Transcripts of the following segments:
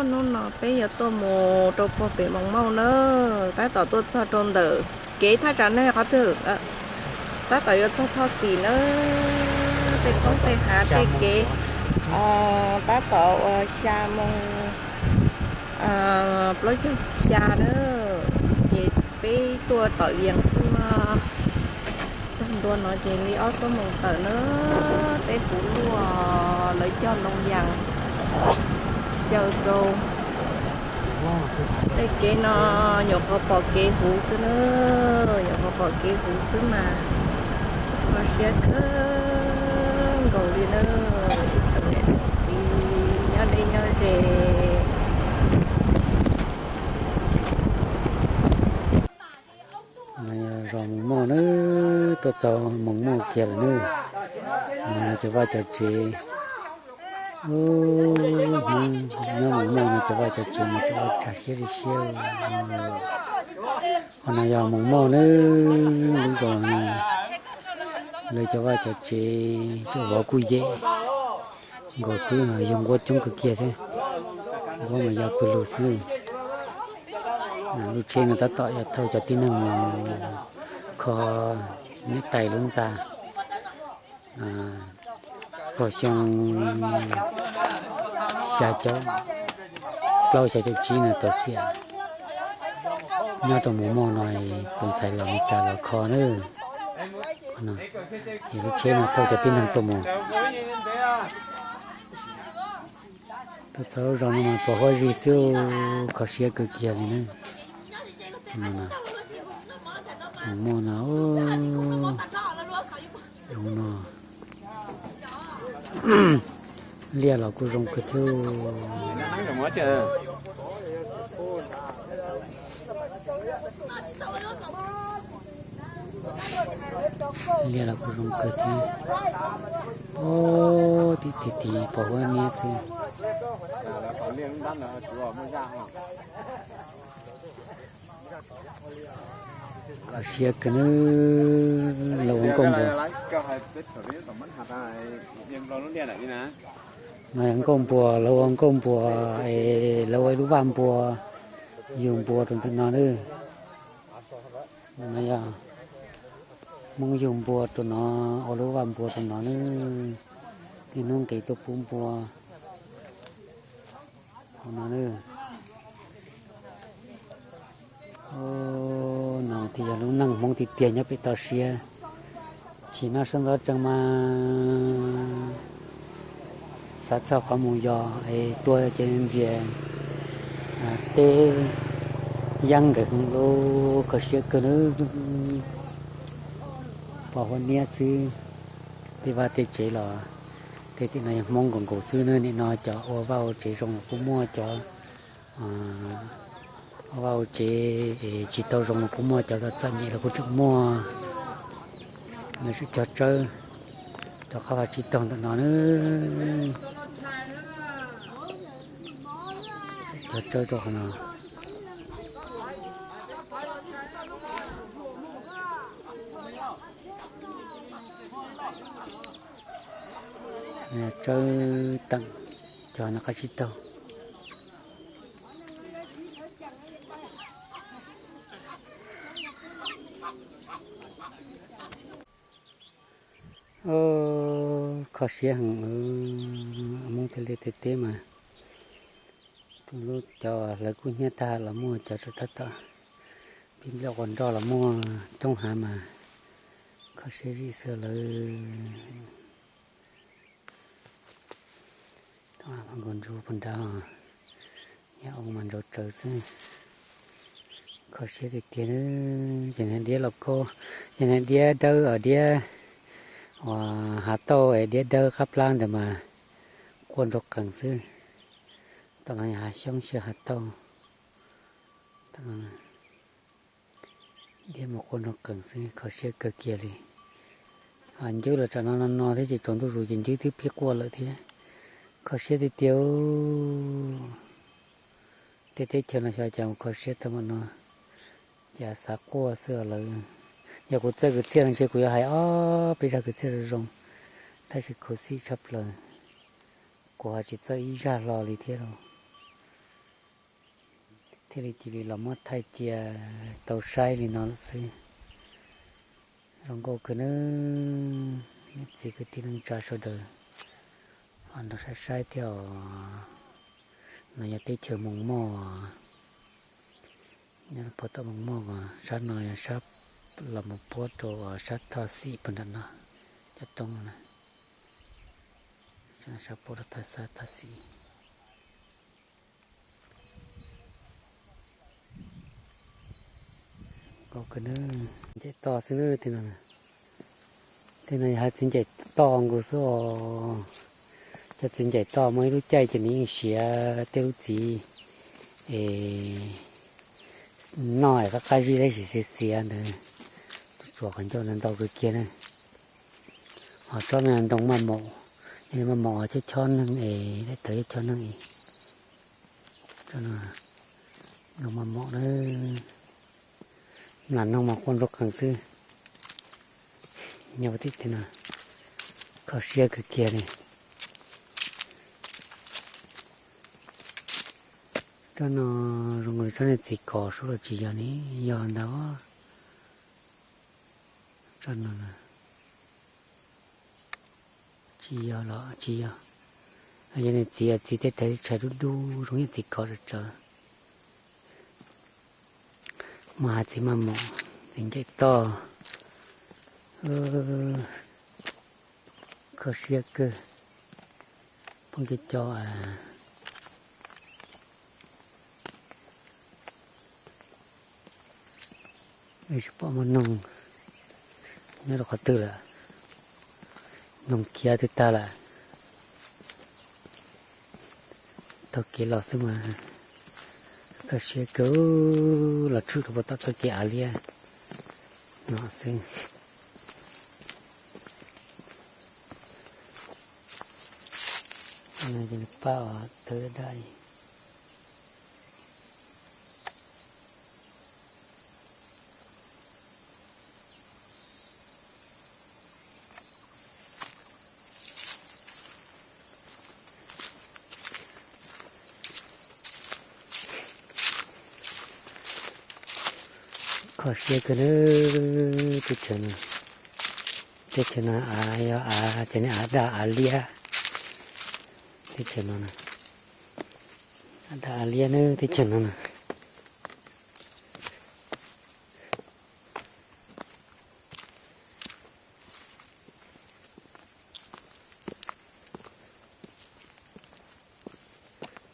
Hnub no peb yuav tuaj mus rau puag pem Moos Mauj na, tab tom tuaj txog rau ntawm kev thaj tsam ne qhov twg, tab tom yuav txog Thoj Xim na, tej roob tej hav tej kev, tab tom ua xya moos plaub caug xya na, ces peb tuaj tom Vias tuaj txog ntua no ces li ob xuab moos tawm na, peb puv luaj lawv cog ntoo yas xyaw rau. Tej kev no nyuam qhuav pom kev huv xwb na, nyuam qhuav pom kev huv xwb mas kho siab kawg nkaus li na, ib tsoom niam txiv nyob deb nyob ze. Zos Moos Mauj na, tuaj txog Moos Mauj kiag lawm na, no cov vaj cov tsev. Nyob Moos Mauj no cov vaj cov tsev mas tseem ua tsag siab li siab. Qhov no yog Moos Mauj na, lub zos no lawv cov vaj cov tsev cov vov kuj yem nkaus xwb, yug nquab coob kawg kiag thiab, nquab mas yog pawg lug xwb. Lub tsheb no tab tom yuav thauj cov tib neeg mus kho niam tais lub ntxa. Kaum xyoo xya caum, plaub xya caum tsib no tau xiam nyob rau Moos Mauj no, tus ntxhais los Mes Kas los kho na. Qhov no, es lub tsheb no thauj cov tib neeg tuaj mus. Tuaj txog lub zos no mas pos huab zig xwb, kho siab kawg kiag li na. Moos Mauj no, zoo no. Liaj los kuj zoo kawg thiab. Liaj los kuj zoo kawg thiab. Ob, tim tim tim pos huab niab xwb. Kho siab kawg nawb, lawv ua nkauj npuas. No yog nkauj npuas, lawv ua nkauj npuas es lawv ua ib lub vaj npua, yug npua rau ntawm no nawb. No yog Hmoob yug npua rau no, ua lub vaj npua rau no nawb. Niaj hnub nqis tuaj pub npua hauv no nawb. No thiaj yog lub neej Hmoob tiag tiag nyob pem toj siab. Tsis noj sab ntxov tsees mas xav txog qhov mus yos es tuag ces ntxias teb yeeb nkawd heev lub kho siab kawg nawb. Pos huab niab xwb, tej vaj tej tsev los tej tim no yog Hmoob nkaus nkaus xwb na. Nim no cov ua vaj ua tsev zoo los kuj muaj, cov ua vaj ua tsev es tsis tau zoo los kuj muaj, cov txom nyem los kuj tseem muaj. Lawv tseem cog tsawb rau qhov vaj tsib taug ntawm no nawb. Cog tsawb rau qhov no. Tsawb teem cog no qab tsib taug. Kho siab heev, Hmoob tej liaj tej teb mas tus lub cov hlawv kub hnyiab tag los muaj, cov tseem tab tom pib nplej quas nroj los muaj, roob hav mas kho siab zim xwb lawm. Nkaus ntsuag puag nrad, yog oo mas ntsauv tsawv xwb. Kho siab tiag tiag, ces niag diab lauj kaub, ces niag diab dawb, diab uas hav tauj es diab dawb qab plab ntawd mas quaj nroo qees xwb. Tom no yog hav xyoob xyaw hav tauj. Diab mus quaj nroo qees xwb, kho siab kawg kiag li. Ncwb los tsam no no no thiab ces tsaus ntuj zus ces ncwb twb pib quaj lawm thiab. Kho siab tiag tiag. Tej teb chaws no xyov cas mus kho siab tag npaum no, cas xav quaj xwb lawm. Yog kuv txawj kwv txhiaj no ntshe kuv yuav hais ob peb zaj kwv txhiaj zoo zoo, tab sis khuv xim tshaj plaws, kuv ho tsis txawj ib zaj hlo li thiab lauj. Thiaj li cia li los muab thaij cia tau saib li no lawm xwb. Zoo nkauj kawg nawb, niam txiv kwv tij neej tsa sawv daws ho nrog saib saib thiab os. No yog teb chaws Moos Moj, nyob rau puag tom Moos Moj os. Sab no yog sab los mus puab rau sab Thoj Xim puag nram no, cov roob no na. Sab puab rau Thoj Xim. Nkauj kawg nawb, ncaim toj xwb nawb tej no. Tej no yog hais txiv ncaim toj nkaus xwb os. Cov txiv ncaim toj muaj ib lub caij ces nws yeej siav tej lub txiv es noj es qab qab zib tab sis xiav xiav ntawd, tsuas qhov ncauj ntau kawg kiag na. Ho tsob no ntoo maj maum, yog li maj maum chob chob neeg es, daim tawv chob chob neeg es. Ntoo maj maum na, mlam noog mas quaj nruab qees xwb. Nyob tim tej no kho siab kawg kiag li. Tsob no zoo li tsob niag txiv kos sub los tsis yog ne, yog ntag. Tsob no tsis yog los tsis yog, yog niag txiv, txiv tej thav tshais dub dub zoo ib yam txiv kos tsawv tsawv. Muaj hais txiv maj maum, txiv ncaim toj, kho siab kawg. Phooj ywg cov, tsis pom muaj noog nyob rau qhov twg lawm, noog khiav twb tag lawm. Taug kev los xwb mas kho siab kawg, los tshwm rau puag tom txoj kev av liab no xwb. Pab tawv daj. Kho siab kawg nawb teb chaws no. Teb chaws no av yog av, cov niag av daj av liab. Teb chaws no, av daj av liab nawb teb chaws no na.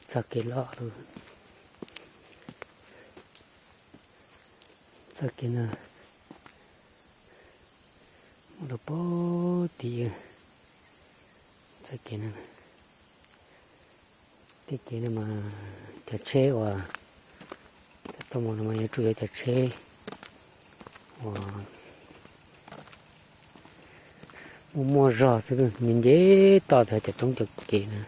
Txoj kev los, txoj kev no mus rau puag tim, txoj kev no, tej kev no mas cov tsheb uas tuaj mus no mas yuav tsum yog cov tsheb uas muaj muaj zog xwb, nce nce toj txog cov roob cov kev na.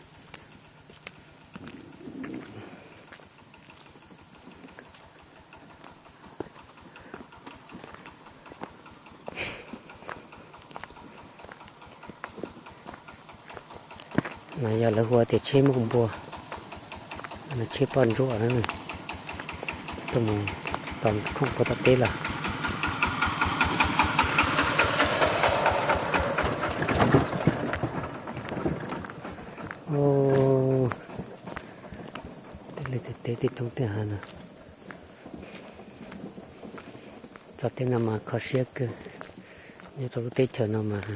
No yog lawv hu ua tias tsheb muaj npua, tsheb poj ntsuam na, tuaj mus tos khoom puag tom teb lawm. Tej liaj tej teb tej roob tej hav no, txog tej no mas kho siab kawg. Nyob rau lub teb chaws no mas,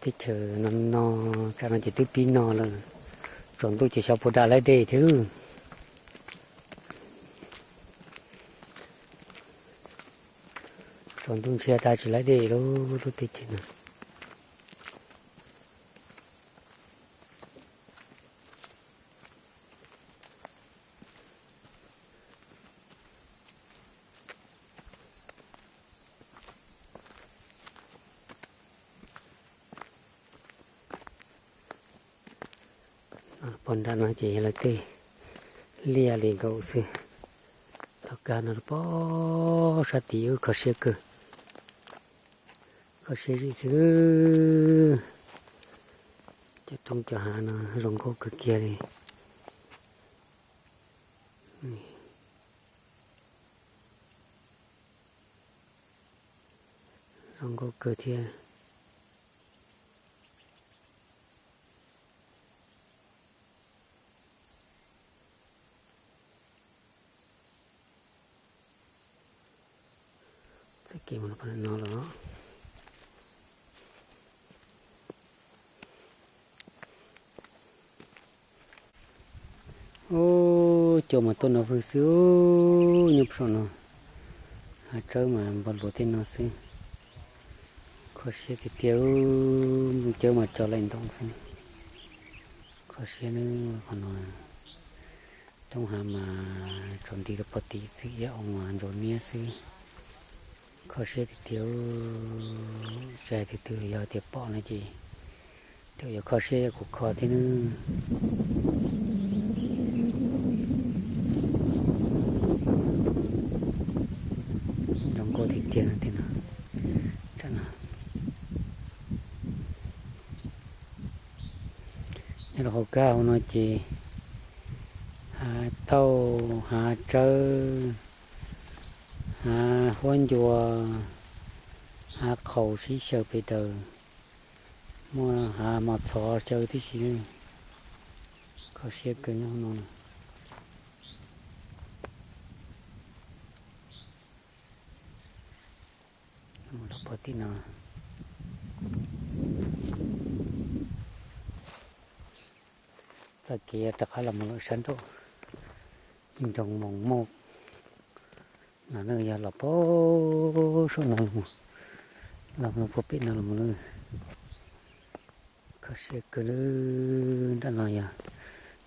teb chaws no no, tsam no ces twb pib no lawm, tsaus ntuj ces xyov puas dam laib dej thiab. Tsaus ntuj ntshiab tag tsis laib dej lub, lub teb chaws no. Pog nram no ces yog lawv tej liaj li nkaus xwb. Tom kag no pog sab tid wb kho siab kawg, kho siab zim xwb. Cov roob cov hav no zoo nkauj kawg kiag li. Zoo nkauj kawg thiab. Txoj kev mus no los. Ub, cua mas tuaj no vwg xwb, nyob saum no. Hav tsawb mas npog luas tej no xwb. Kho siab tiag tiag, nplooj cawb mas tso laim ntoo xwb. Kho siab nawb, qhov no roob hav mas tsaus nti rau pog tim xwb, ib oo mas ntsaus niab xwb. Kho siab tiag tiag, tsis hais tus twg los yog tias pom no ces twb yuav kho siab yog kuv kho thiab nawb. Zoo nkauj tiag tiag no, tsam no. Nyob rau hauv kab hauv no ces hav tauj, hav tsawb, hav huab ncua, hav qhaus sib xyaw pes daws, muaj hav mos txhov xyaw tib si. Kho siab kawg nyob hauv no. Mus rau pog tim no. Txoj kev rov qab los mus lawm sab nraum nroog Moos Mauj no, yog los puag saum no los mus, los mus puag pem no los mus lawm. Kho siab kawg li, nram no yog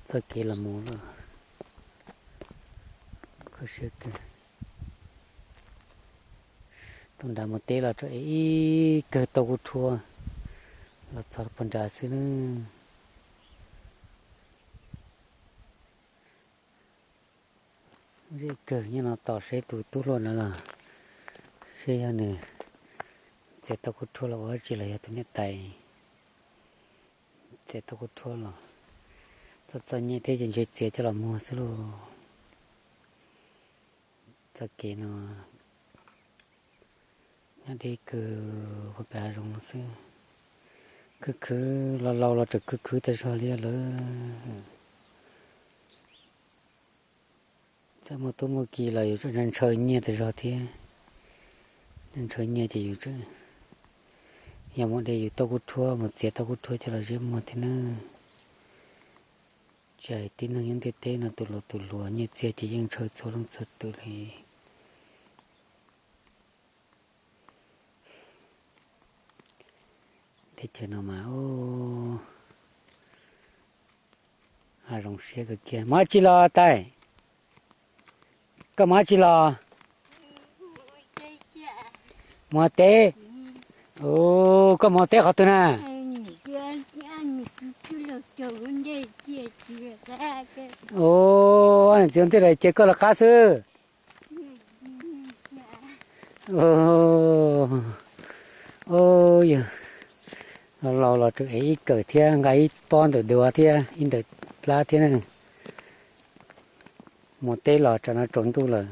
txoj kev los mus lawm. Kho siab kawg. Tau nrad mus teb los tseem ib kawg tauj kub rhuab los txog puag nrad xwb nawb. Zej kawg nyob no tos seb tus tub hluas no los seb yog nws txiav tauj kub rhuab los ua dab tsi los yog tus niam tais txiav tauj kub rhuab los txoj txoj nyem thiab ces ntshe txiav coj los muag xwb lauj. Txoj kev no nyob deb kawg puag pem hav zoov no xwb. Khwv khwv, laus laus los tseem khwv khwv tas zog li lawm. Txawm muaj tub muaj ki los yus tseem ntshaw nyiaj tas zog thiab. Ntshaw nyiaj ces yus tseem yog mus de yus tauj kub rhuab, mus txiav tauj kub rhuab coj los ziab muag thiab nawb. Tsis hais tib neeg nyob ntiaj teb no tus laus tus hluas nyiaj txiag ces yeej ntshaw txhua leej txhua tus li. Teb chaws no mas hav zoov siab kawg kiag. Mus dab tsi los tais? Koj mus dab tsi los? Mus teb. Koj mus teb qhov twg na? Ua niam txiv ua ntej lawm ces koj lawv qab xwb. Yog laus los tseem ev ib kawm thiab, nqa ib pob ntawm duav thiab ib ntawm dab thiab na. Mus teb los tsam no tsaus ntuj lawm,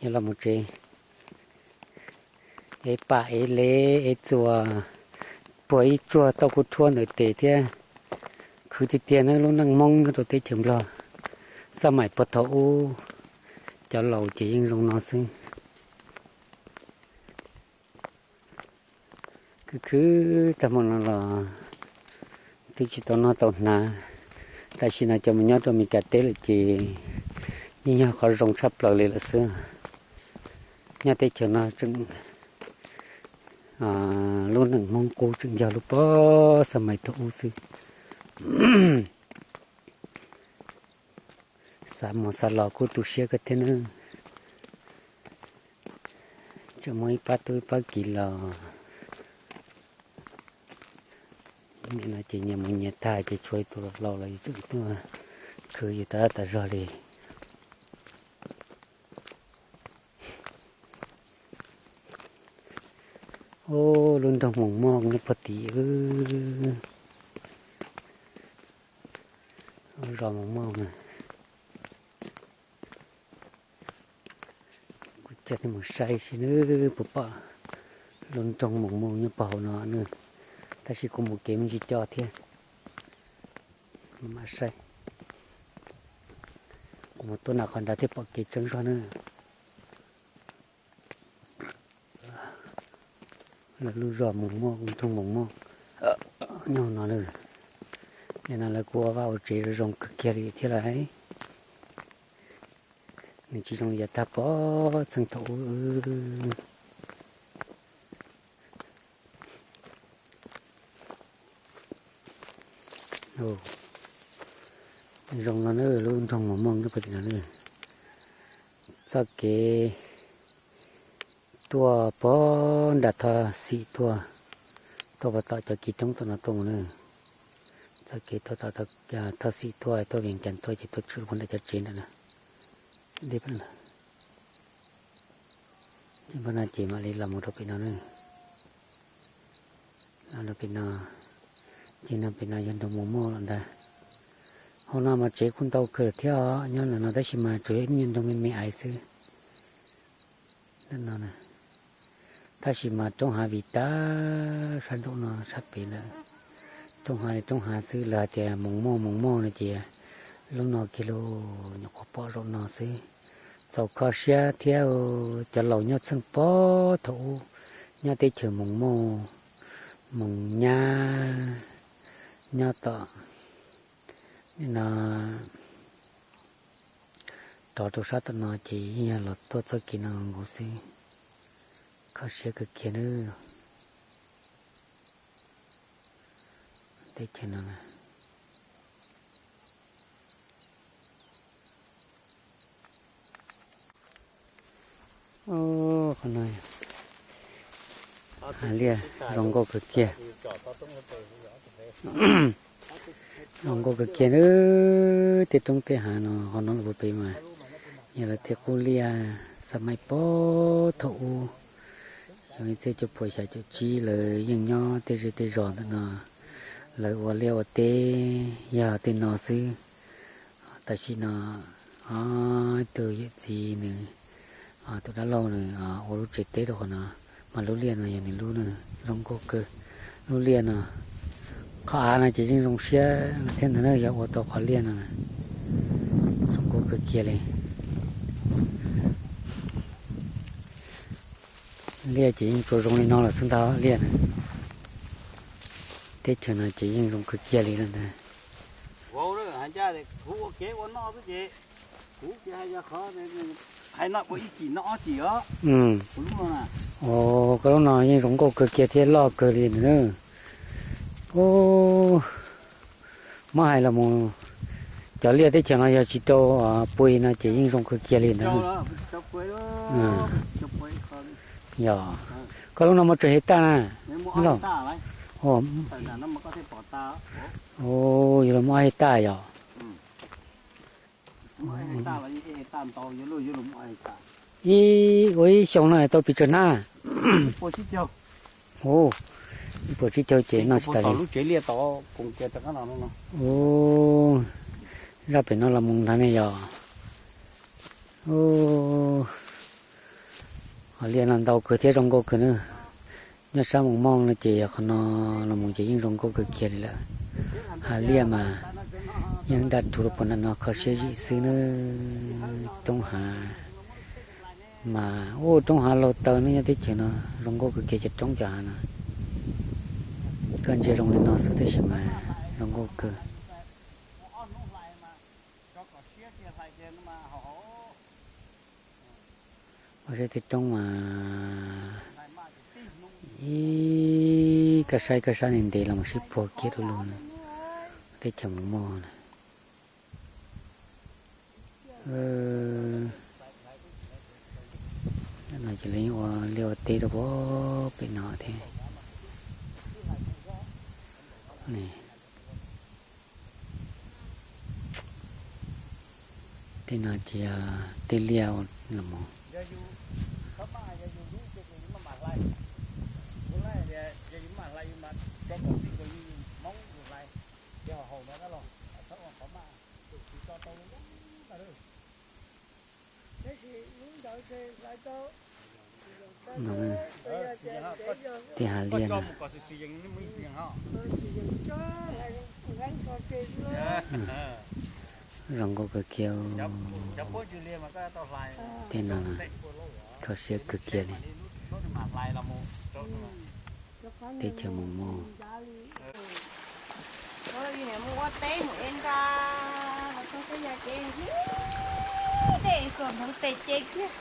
yog los mus tsev. Ev pam ev lev ev txuas, puag ib tsuag tauj kub rhuab ntawm tes thiab. Khwv tiag tiag na, lub neej Hmoob nyob rau teb chaws Nplog, xab maim puag thaum ub cov laus ces yeej zoo no xwb. Khwv khwv tag hmo no los twb tsis tau noj tau hnav. Tam sim no cov mus nyob rau Meskas teb lawm ces yeej yog qhov zoo tshaj plaws li lawm xwb. Nyob teb chaws no tseem, lub neej Hmoob qub tseem yog lub pob xab maim thaum ub xwb. Xav mus xav los kuj tu siab kawg thiab nawb. Tseem muaj ib pab tub ib pab kiv los. Nim no ces nyias mus nyias tag ces tshuav ib tug laus los yus tseem tuaj khwv yus tas tas zog li. Ub, lub nroog Moos Mauj nyob puag tim, zos Moos Mauj na. Coj nej mus saib seb nws puas pom lub nroog Moos Moos nyob puag hauv no nws, tab sis kuv mus kev me ntsis co thiab. Mam saib, kuv mus tuaj nram qhov nrad thiaj pom kev tseeb zog na. Lawv lub zos Moos Moos, nroog Moos Moos nyob no na. Nim no lawv kuj ua vaj ua tsev zoo zoo kawg kiag li thiab lauj. Nws tsis zoo li yav tag pov txheej thaum ub. Zoo no na, lub nroog Moos Moos nyob puag tim no na. Txoj kev tuaj pog nram Thoj Xim tuaj, tuaj pog tom cov kis roob tom no tuaj mus na. Txoj kev tuaj tom Thoj Xim tuaj, tuaj Vias Cas tuaj ces tuaj tshwm pog nram cov tsev nram na. Deb, ces pog no ces mam li los mus rau pem no na. Los rau pem no, ces no pem no yog nroog Moos Moos lawm ntag. Hauv no mas tsev kuj ntau kawg thiab os, nyob ntawm no tab sis mas tsuas yog ib nyuag nroog me me aiv xwb. Ntawm no, tab sis mas roob hav vim tas sab nraum no sab pem lawm. Roob hav li roob hav xwb, lawv hais tias Moos Moos Moos Moos no ces lub no kiag lub nyuam qhuav pom zaum no xwb. Txaus kho siab thiab, cov laus nyob txheej pog thaum ub nyob teb chaws Moos Moos, Moos Nyab, nyob tom no rov rau sab tom no ces yeej yog los tuaj txoj kev no nkaus xwb. Kho siab kawg kiag nawb. Teb chaws no Qhov no hav liaj zoo nkauj kawg kiag. Zoo nkauj kawg kiag nawb. Tej roob tej hav no qhov no lawv puag pem mas yog lawv tej qub liaj xab maim pog thaum ub. Xyoo ib txhiab cuaj puas xya caum tsib lawv yeej nyob tej zej tej zos ntawm no, lawv ua liaj ua teb yog tej no xwb. Tam sim no ib tug yawm txiv nws, tus dab laug nws ua lub tsev teb rau qhov no, mas lub liaj no yog nws lub na. Zoo nkauj kawg lub liaj no. Qhov av no ces yeej zoo siab thiab ntag na, yog ua tau qhov liaj no zoo nkauj kawg kiag li. Liaj ces yeej tsuas zoo li no lawm xwb ntag liaj na. Teb chaws no ces yeej zoo kawg kiag li no ntag. Koj lub no yeej zoo nkauj kawg kiag thiab loj kawg li ntag. Muab hais los mus, cov liaj teb chaws no yog tsis rau pua no ces yeej zoo kawg kiag li ntag. Yog, koj lub no muaj tsawg hecta na? Yog los muaj ob hecta yog. Ib, ua ib xyoo no tau pes tsawg hnab? Ib puas tsib caug ces noj tsis tas li. Zaj pem no los mus ntag ne yog. Qhov liaj no ntau kawg thiab zoo nkauj kawg na. Nyob sab Moos Moos no ces yog qhov no los mus ces yeej zoo nkauj kawg kiag li lawm. Hav liaj mas yeej daj rhuv rau puag nram no kho siab zim xwb nawb. Roob hav mas, ub, roob hav laug taw ne, nyob teb chaws no zoo nkauj kawg kiag cov roob cov hav no. Koj ntsia zoo li no xwb tab sis mas zoo nkauj kawg. Ua saib tej roob mas, ib, koj saib koj sab ntev ntev los mus sib puag kiag du lug na. Teb chaws Moos Moos na. No ces lawv yeej ua liaj ua teb rau puag pem no thiab. Tej no ces yog tej liaj los mus. Tej hav liaj no. Zoo nkauj kawg kiag. Tej no rho siab kawg kiag li. Teb chaws mus muag. Mus ua teb mus ev nra, los txog tej yam ces dej txog ntawd tes ce kiag,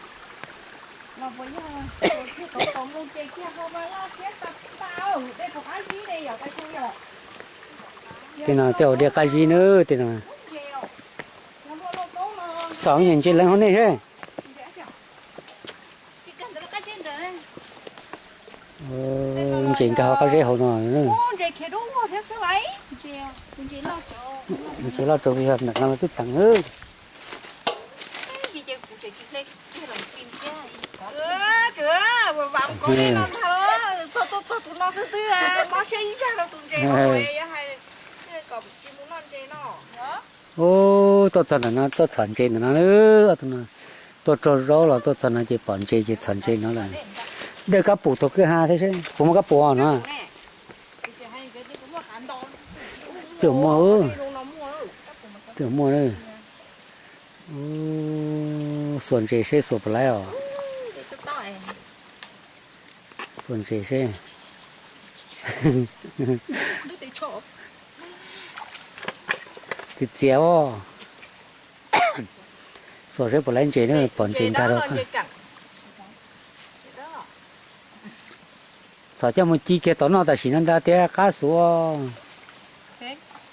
los puas yog kiag tau tau mus ces kiag ho mas laj siab tas tas, dej puas qab zib ne yom tais kuv yom. Tej no tej ua dej qab zib na tej no. Txom nyem ntses leev hauv nej seb. Ntses nkag hauv qab zeb hauv no. Ntses loj tsaus yog ntawm no twb teev. Ub, tuaj txog ntawm no tuaj txhom ntses ntawm no, tuaj txog zaub los tuaj txog no ces pom ntses ces txhom ntses no lawm. Dawj kab pum thaum kwj ha thiab seb puas muaj kab pum no. Twb muaj, twb muaj. Xuas ntses seb xuas puas laib os. Xuas ntses seb. Txias txias os. Xuas seb puas laib ntses na, pom ntses ntag rau. Txhom coj mus ci kiag tom noj tam sim no ntag thiab qab xwb.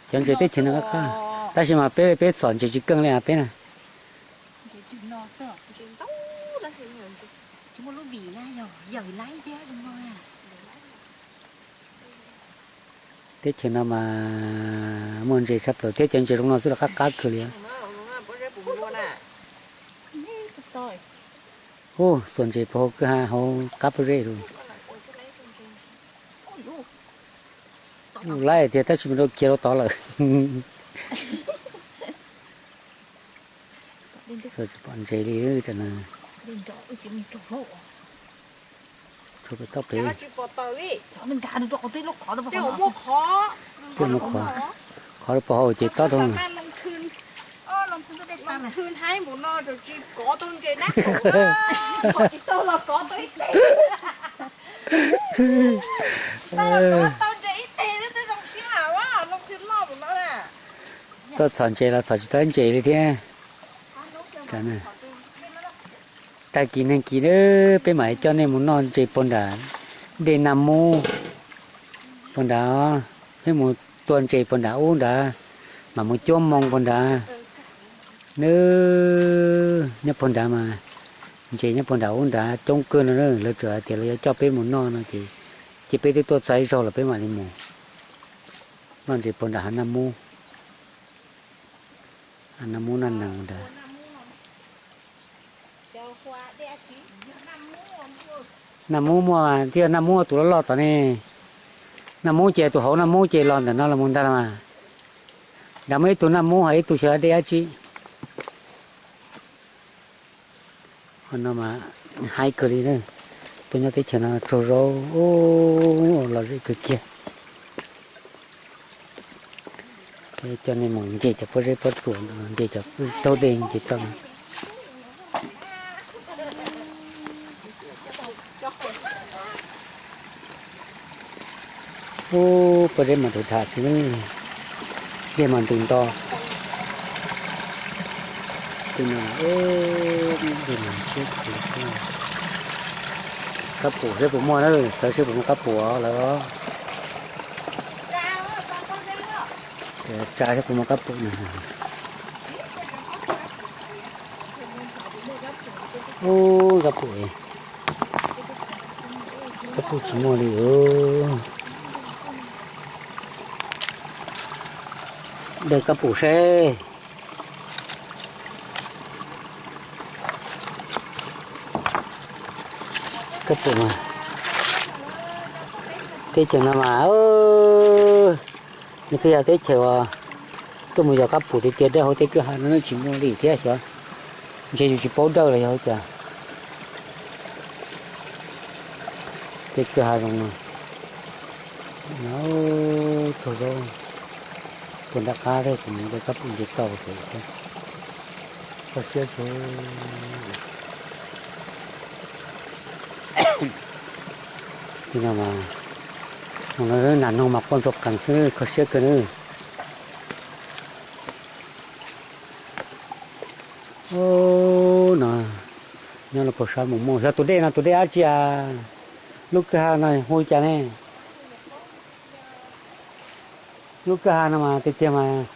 Cov ntses teb chaws no qab qab, tab sis mas peb peb txhom ntses tsis keej li peb na. Teb chaws no mas muaj ntses tshaj plaws thiab cov ntses zoo no xwb los qab qab kawg li. Ub, xuas ntses puag hauv kwj ha hauv qab pob zeb lawm. Ub, laib tiag tab sis mas rau kiag rau tod lawm. Tsis pom ntses li tam no. Rau pem toj pem. Tej mus qhov, qhov rau pem hauv ces tob rau. Tuaj txhom ntses los txhom tsis tau ntses li thiab. Tag kis neeg kis peb mam li coj nej mus noj ntses puag nram dej Naj Mub puag nrad, peb mus tua ntses puag nram ub nrad, mam mus cuab moo puag nrad. Nyob puag nrad mas ntses nyob puag nram ub nrad coob kawg no, lawv txawm hais tias lawv yuav coj peb mus noj no ces, ces peb twb tuaj txog ib zaug los peb mam li mus noj ntses puag nram hav Naj Mub. Hav Naj Mub Naj Nees ntawd. Naj Mub muaj, twb yog Naj Mub tus loj loj tod ne. Naj Mub ces tus hauv Naj Mub ces los ntawm no los mus ntag los mas. Nrad muaj ib tug Naj Mub ho ib tug xyov dej dab tsi. Qhov no mas haib kawg li, tuaj nyob teb chaws no tsaug zog, lom zem kawg kiag. Coj nej mus nce cov pob zeb pob tsuas, nce cov taub dej nce toj. Ub, pob zeb mas ntuj dham xwb, dej mas ntuj nto. Kab pum seb puas muaj na, xawv seb puas muaj kab pum lawm. Tsa seb puas muaj kab pum na. Ub, kab pum, kab pum tsis muaj li. Dawj kab pum seb. Kab pum mas, teb chaws no mas, nws twb yog teb chaws uas tuaj mus yos kab pum tiag tiag, dawj hauv tej kwj ha no tsis muaj li thiab xyov. Ntshe yus tsis paub dawj los yog cas. Tej kwj ha zoo no, tsaug zog, puag nram qab thiab, kuv mus rau kab pum nce toj xwb thiab. Kho siab kawg. Tej no mas, nas noog mas quaj ntsuag qees xwb, kho siab kawg nawb. No, nyob rau pem sab Moos Mauj, yog tus dej no tus dej dab tsi a? Lub kwj ha no hu li cas ne? Lub kwj ha no mas tiag tiag mas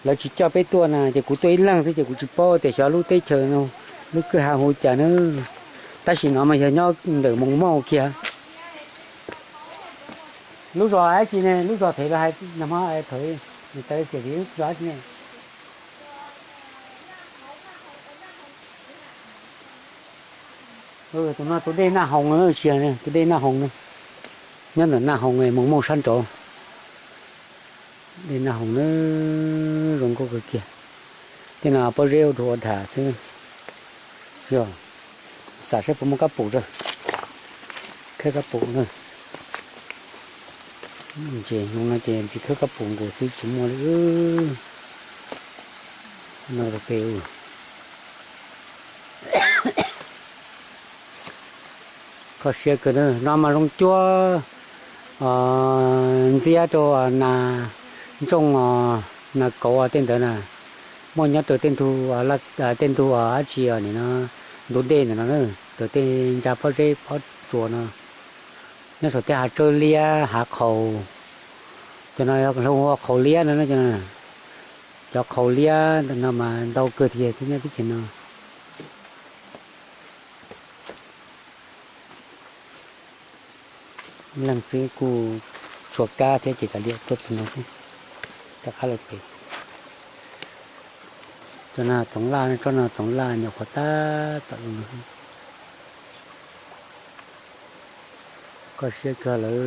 lawv tsis coj peb tuaj na, ces kuv tuaj ib leeg xwb ces kuv tsis paub tias xyov lub teb chaws no lub kwj ha hu li cas na. Tab sis no mas yog nyob ntawm Moos Mauj kiag. Lub zos dab tsi ne? Lub zos Thev los hais, nag hmo Thev, nws tas li xyem Thev, lub zos dab tsi ne? Tus no tus dej Naj Hoos no, tus dej Naj Hoos no, nyob ntawm Naj Hoos Moos Mauj sab nraud. Dej Naj Hoos na, zoo nkauj kawg kiag. Tej no pob zeb ua dhuav ua dhas xwb. Yog, xam saib puas muaj kab pum tso. Khawb kab pum na. Ntses no ces ntxiv khawb kab pum nkaus xwb tsis muaj li. No rau pem. Kho siab kawg na, no mas zoo cuab ntxiab rau nas ntsooj, nas kauv tej ntawd na. Muaj nyob rau tej ntug, tej ntug dab tsi nim no, ntug dej ntawm no, rau tej ntsa pob zeb pob tsuas no. Nyob saum tej hav tsawb liab hav qhaus, cov no hu ua qhaus liab no, cov qhaus liab no mas ntau kawg tiag thiab nyob teb chaws no. Leej xwb kuj tshuav kab thiab ces kav liam tuaj txog no xwb, rov qab los pem. Tsob no toov laj, tsob no toov laj nyuam qhuav tab tom zoo no. Kho siab kawg lawm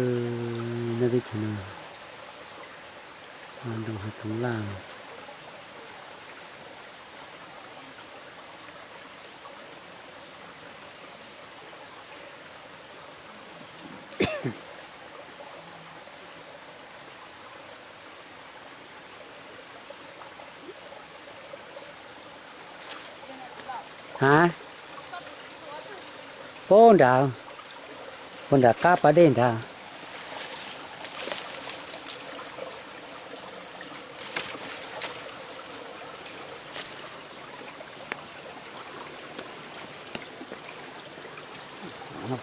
nyob teb chaws no, ntoo hav toov laj. A, puag nrad, puag nram qab pas dej nrad.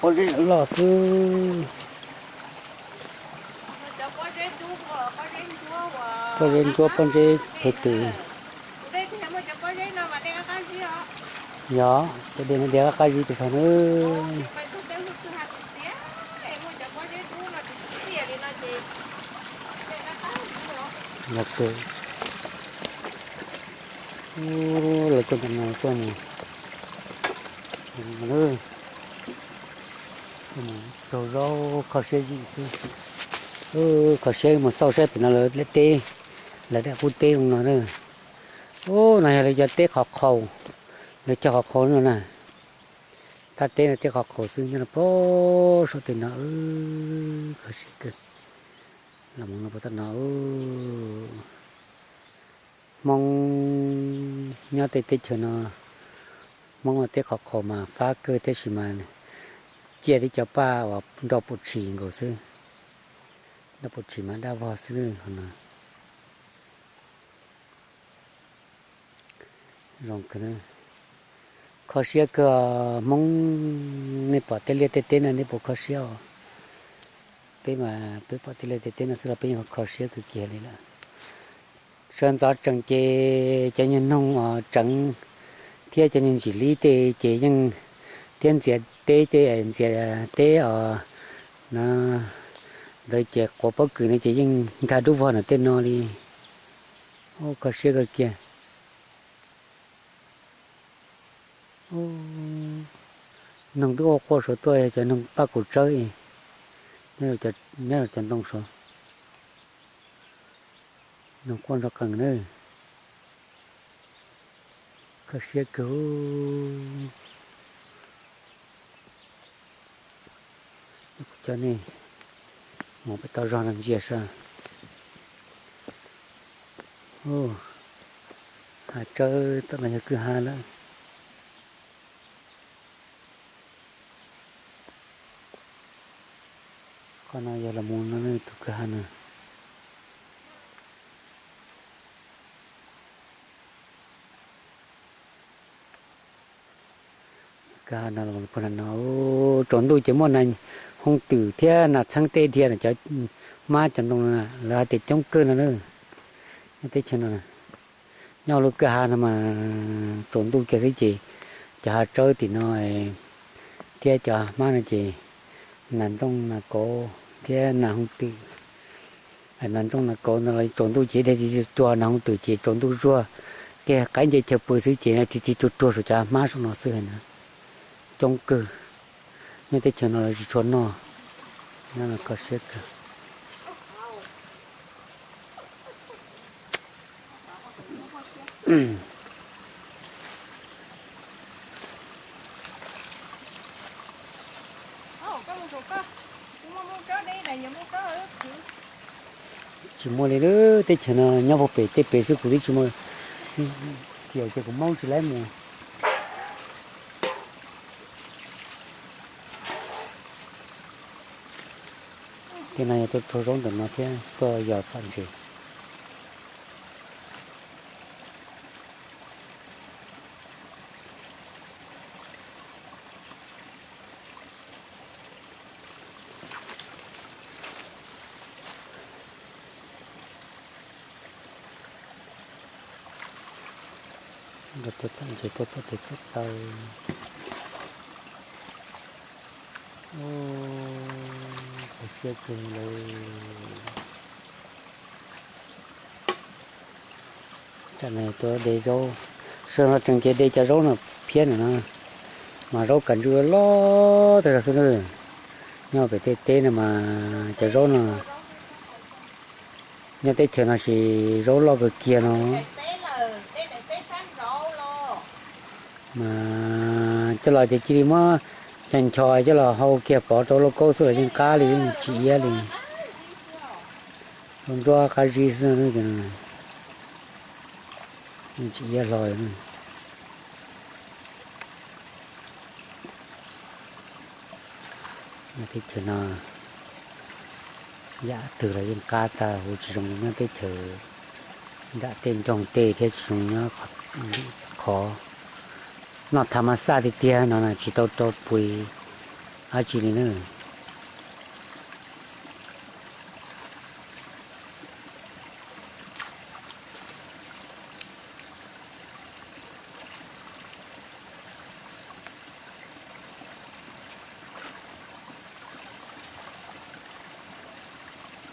Pob zeb loj xwb. Pob zeb ntsuab, pob zeb phem tes. Yog, cov dej no dej qab qab zib pes tsawg na. Yog kawg. Lawv tuaj ntawm no tuaj mus, tsaug zog kho siab zim xwb. Kho siab mus xauj saib pem no lawv teb, lawv daim qub teb zoo no na. Ub, no yog lawv cov teb qhov qhaus, lawv cog qhov qhaus no na. Thaj teb no teb qhov qhaus xwb nyob rau pem saum tej no. Kho siab kawg. Los mus no puas tau no. Hmoob nyob tej teb chaws no, Hmoob ua teb qhov qhaus mas fab kawg tab sis mas ciaj tib co paj uas nroj pum tshis nkaus xwb. Nroj pum tshis mas daj vog xwb no. Zoo kawg, kho siab kawg. Hmoob nej pom tej liaj tej teb no nej puas kho siab os? Peb mas peb pom tej liaj tej teb no xwb los peb yeej kho siab kawg kiag li lawm. Sawv ntxov tseem ces cov nyuag noog tseev thiab cov nyuag ntsim lib tej ces yeej, thiab ntxias teb tej, ntxias teb os, no ntawd ces quav pob kws no ces yeej nkag dub vog ntawm tej no li. Kho siab kawg kiag. Noog twb ua quaj saud tuaj yog cov noog paj kaus tsawb, nyob cov ntoo saud. Noog quaj nrov qees na. Koj siab kawg. Kuv coj nej mus pem toj zog no ntsia saib. Hav tsawb tom no yog kwj ha lawm. Qhov no yog los mus no tus kwj ha no. Kwj ha no los puag nram no, tsaus ntuj ces muaj nas hoob twm thiab nas txheeb teb dhia na, cov hmab cov ntoo na, lawv hais tias coob kawg no na. Nyob teb chaws no, nyob lub kwj ha no mas tsaus ntuj kiag xwb ces cov hav tsawb tim no thiab cov hmab no ces nas nrooj nas kauv thiab nas hoob twm. Nas nrooj nas kauv no los tsaus ntuj ces dhia cuag, nas hoob twm ces tsaus ntuj zuag, kiag qaib nce chaw pw xwb ces tig tig ruag ruag saum cov hmab saum no xwb na. Coob kawg. Nyob teb chaws no los tsis tshua noj. Nyob no kho siab kawg. Tsis muaj li lawm, teb chaws no nyob puag pem tej pem xwb kuv twb tsis muaj, ces kuv maub tsis laib mus. Tej no yog tuaj tshuag zaub ntawm no thiab tuaj yos txom ntses. Tuaj txom ntses tuaj txog tes txog taw. Kho siab kawg li. Tsam no tuaj de zaub, sawv no tseem ces de cov zaub no phiab no na, mas zaub kav ntsws loj tag zog xwb na. Nyob pem tej teb no mas cov zaub no, nyob teb chaws no ces zaub loj kawg kiag no. Mas coj los ces cia li muab cov ncho coj los hau kiag pov rau lauj kaub xwb los yeej qab li, yeej tsis iab li. Hau ntsuab qab zib xwb, yeej tsis iab hlo. Nyob teb chaws no yam twg los yeej qab tag, hu tsis zoo nyob teb chaws nram tej nroog tej thiab tsis zoo nyob qhov. Noj thav mas xaj tiag tiag no tsis tau rau pui dab tsi li na.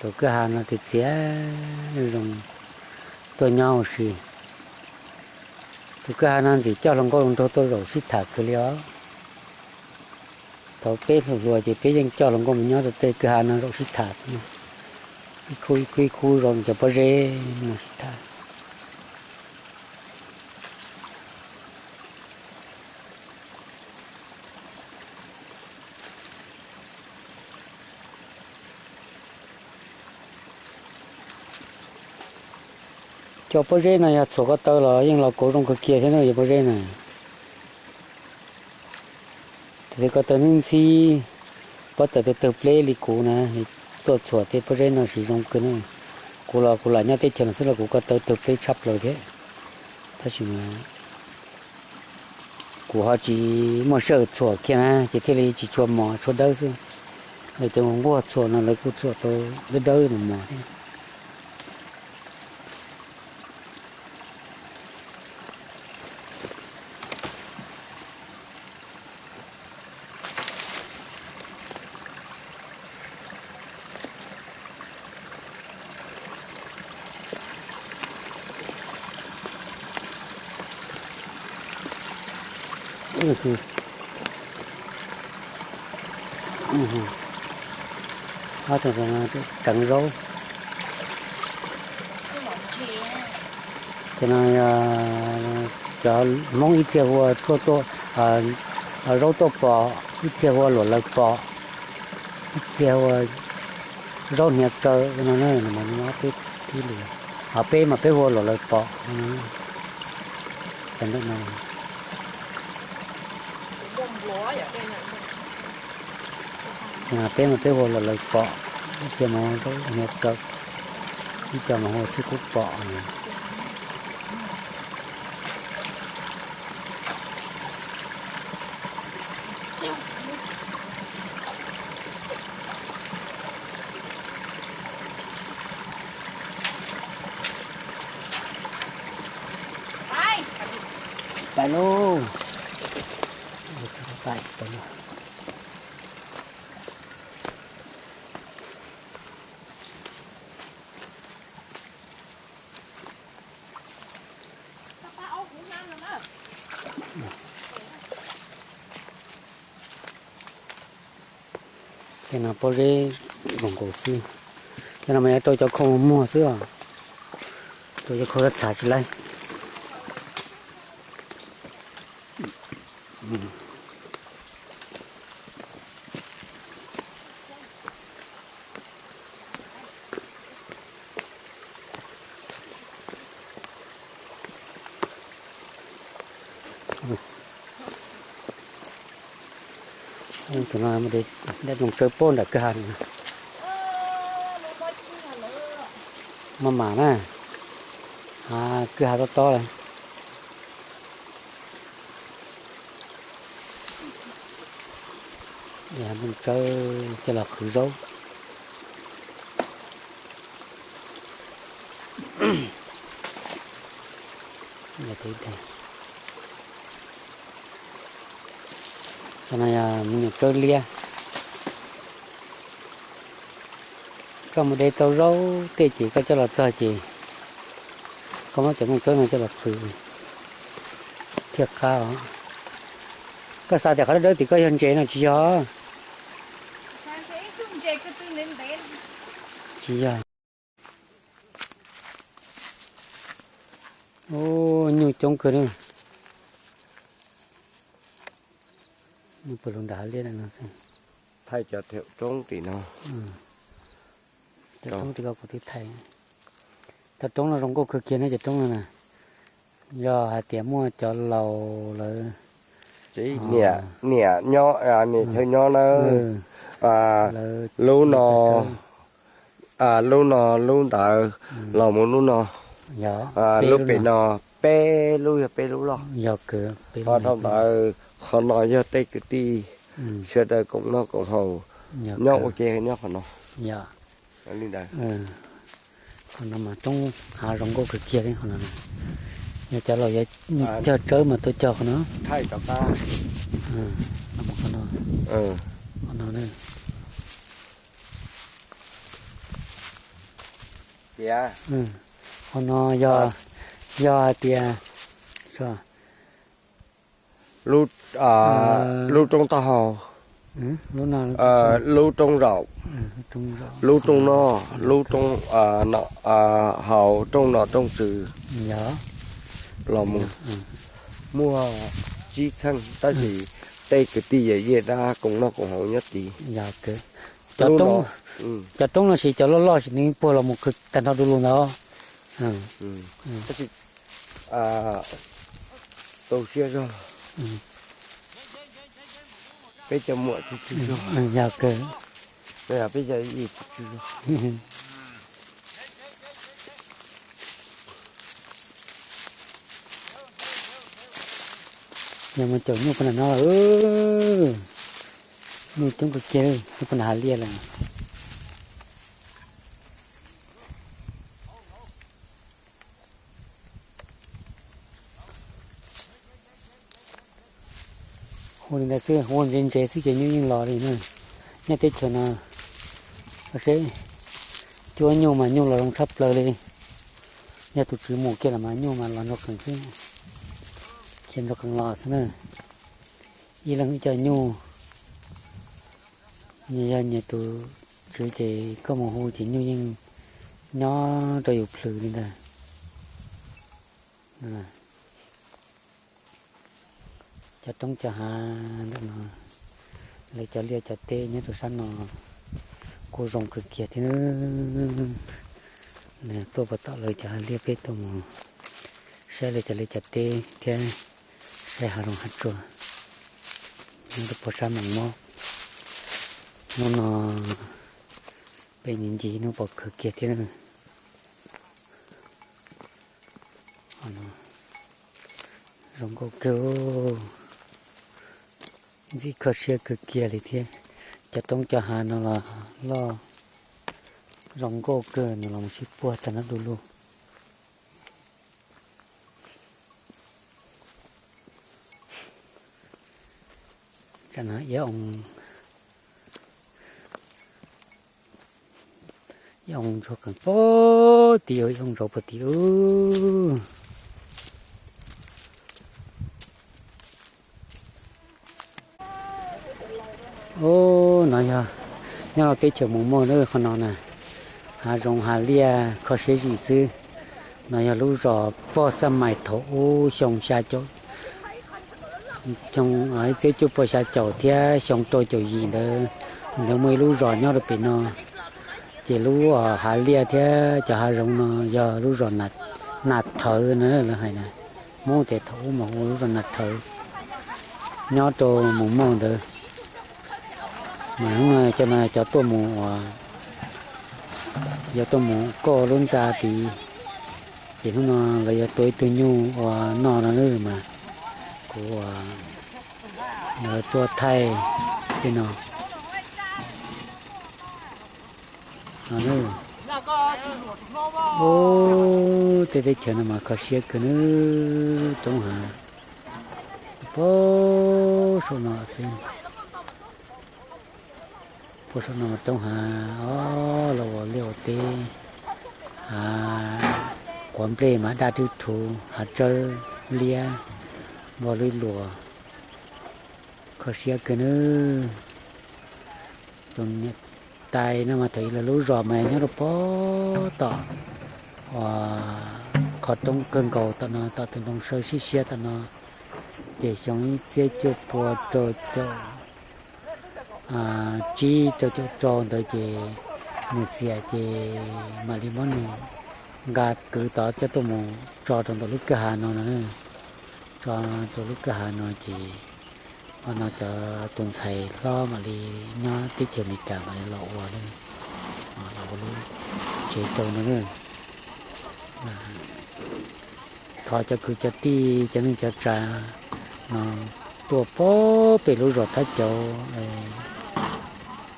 Tus kwj ha no tias txiav zoo zoo tuaj nyob ua si. Tus kwj ha no ntxim coj hluas nkauj hluas nraug tuaj zaum sib tham kawg li os. Thaum peb hluas hluas ces peb yeej coj hluas nkauj mus nyob rau tej kwj ha no zaum sib tham xwb. Ib khub ib khub ib khub zaum cov pob zeb no sib tham. Cov pob zeb no yog txhuam ko taw los yeej los kauv zoo kawg kiag thiab na, cov pob zeb na. Tiam sis ko taw ntxhib ntxhib, pob tawm tawg tawg pleb li kuv na, tuaj txhuam tej pob zeb no siv zoo kawg na. Kuv los kuv lam nyob teb chaws no xwb los kuv ko taw tawg pleb tshaj plaws thiab. Tab sis mas kuv ho tsis muaj sij hawm txhuam kiag na ces thiaj li tsis tshua mos tshua dawb xwb. Lawv cov nquag txhuam no lawv kuj txhuam tau dawb dawb mos mos thiab. Ob tug tseev zaub. Ces no cov Hmoob ib txhia hu ua tshuaj tuaj, zaub tuaj pom, ib txhia hu ua luam lawv pom, ib txhia hu ua zaub hniav kaw no, peb, peb mas peb hu ua luam lawv pom. Peb mas peb hu ua luam lawv pom, ib txhia mas hu ua zaub hniav kaw, ib co mas hu ua tsib kub pom. Pais lauj. Tej no pob zeb zoo nkauj xwb. Tej no mas yuav rau cov khau muag xwb os. Rau cov khau txhav tsis laib. Tus no dej nplooj tsawb puag nram kwj ha. Maj mam na, kwj ha tob tob lawm. Nplooj tsawb coj los qhwv zaub. Cov no yog me nyuam tsawb liab. Koj mus de tau zaub tej ces koj coj los txog ces koj muab cov nplooj tsawb no coj los qhwv thiaj qab os. Koj xav tias qhov dawb dawb tim koj yog ntses no tsis yog. Tsis yog. Nyuj coob kawg na. Nyuj puag lug nram hav liab no xwb. Thaij cov roob tim no. Cov roob tim ko kuv twb thaij. Cov roob no zoo nkauj kawg kiag na cov roob no na. Yog hais tias muaj cov laus lawv, niam, niam nyob, niam chaw nyob na. Lub no, lub no, lub ntawd los mus lub no, lub pem no, peb lub yog peb lub loj. Ho dhau ntawd qhov no yog tej kwv tij sawv daws koom noj koom haus nyob ua ke nyob qhov no. Li ntawd. Qhov no mas roob hav zoo nkauj kawg kiag li qhov no. Yog cov laus yuav cog tsawb mas tuaj cog qhov no. Qhov no, qhov no. Qhov no yog, yog hais tias lub roob taub hau, lub roob zaum, lub roob noj, lub roob, hauv rooj nom rooj tswv los mus muaj tsib txheej tab sis tej kwv tij yawm yij dab koom noj koom haus nyob tid. Cov roob no sis cov loj loj sis nws puag los mus khwv tag nrho du lug ntawd. Tu siab zog, peb cov muam tsw tsw zog, peb cov yij tsw tsw zog. Yog mus caum nyuj puag nram no, nyuj coob kawg kiag, nyuj puag nram hav liaj lawm. Hu li ntawd xwb, hu ntsev ntsev xwb ces nyuj yeej los li na. Nyob teb chaws no seb, cuab nyuj mas nyuj los zoo tshaj plaws li. Yog tus tswv mus kiag los mas nyuj mas los nrog qees xwb, khiav nrog qees los xwb na. Ib leeg ib co nyuj, yog nyias tus tswv ces koj mus hu ces nyuj yeej nyob rau yus plhws li ntawd. Cov roob cov hav ntawm no, lawv cov liaj cov teb nyob rau sab no kuj zoo kawg kiag thiab. Tuaj puas tom lawv cov hav liaj peb tuaj mus saib lawv cov liaj cov teb thiab saib hav zoov hav tsuag nyob rau puag sab Moos Mob. Hnub no peb ncig ncig hnub pom kawg kiag thiab. Zoo nkauj kawg, ntxim kho siab kawg kiag li thiab. Cov roob cov hav no los loj zoo nkauj kawg, nws los mus sib puag tag nrho du lug. Ib oo ntsuag qees puag tim, ib oo ntsuag puag tim ub. Ub, no yog nyob rau teb chaws Moos Moj na, qhov no na, hav zoov hav liaj kho siab zim xwb. No yog lub zos Pog Xab Mais thaum ub xyoo xya caum, xyoo ib txhiab cuaj puas xya caum thiab xyoo rau caum yim ntawd, ntawd muaj ib lub zos nyob rau pem no. Ces lub hav liaj thiab cov hav zoov no yog lub zos Nas Thawv na lawv hais na. Hmoob tias thaum ub mas hu lub zos Nas Thawv, nyob rau Moos Moj ntawd. Mas hnub no cov no cov tuaj mus uas yog tuaj mus koj lub ntxa tid, ces hnub no lawv yuav tua ib tug nyuj ua noj no na mas kuv tuaj thaij tej no. Ub, tej teb chaws no mas kho siab kawg nawb, roob hav puag saum no xwb. Puag saum no mas roob hav, los ua liaj ua teb, hav quav nplej mas daj rwb rhuv, hav tsawb liab, npog lwb luas, kho siab kawg nawb. Tus niam tais no mas thaum ub lawv lub zos mas nyob rau puag tom uas qhov roob kawg nkaus tom no, tom tus ntoo saw siab siab tom no, ces xyoo ib txhiab cuaj pua rau caum tsib rau caum rau ntawd ces nws txiam ces mam li muab nws nqa kwv tod coj tuaj mus tso rau ntawm lub kwj ha no no, tso rau lub kwj ha no ces qhov no cov tus ntxhais hlob mam li nyob teb chaws Amelikas mam li los ua, los ua lub tsev rau no. Thov cov kwv cov tij cov neej cov tsav no tuaj puag pem lub zos Thab Cauv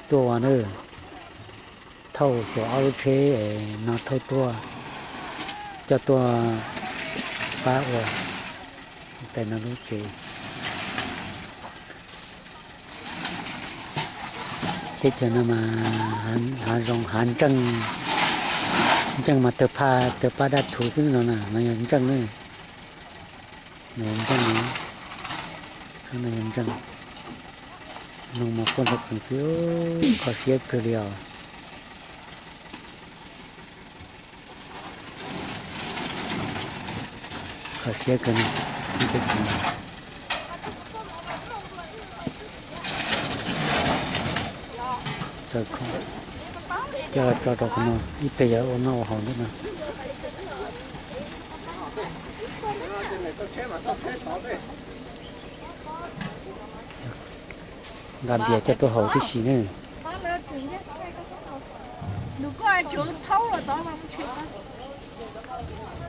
tuaj ua na, thauj xuas ob lub tsheb no thauj tuaj, coj tuaj pab ua tais no lub tsev. Teb chaws no mas hav zoov hav ntseej, ntseej mas tawg paj daj rhuv xwb no na, no yog ntseej na, no yog ntseej, no yog ntseej, noog mas quaj ntog qees xwb, kho siab kawg li os. Kho siab kawg no. Coj los tso rau qhov no, ib pliag yuav ua noj ua haus ntawm no. Nqa npias coj tuaj haus tib si ne.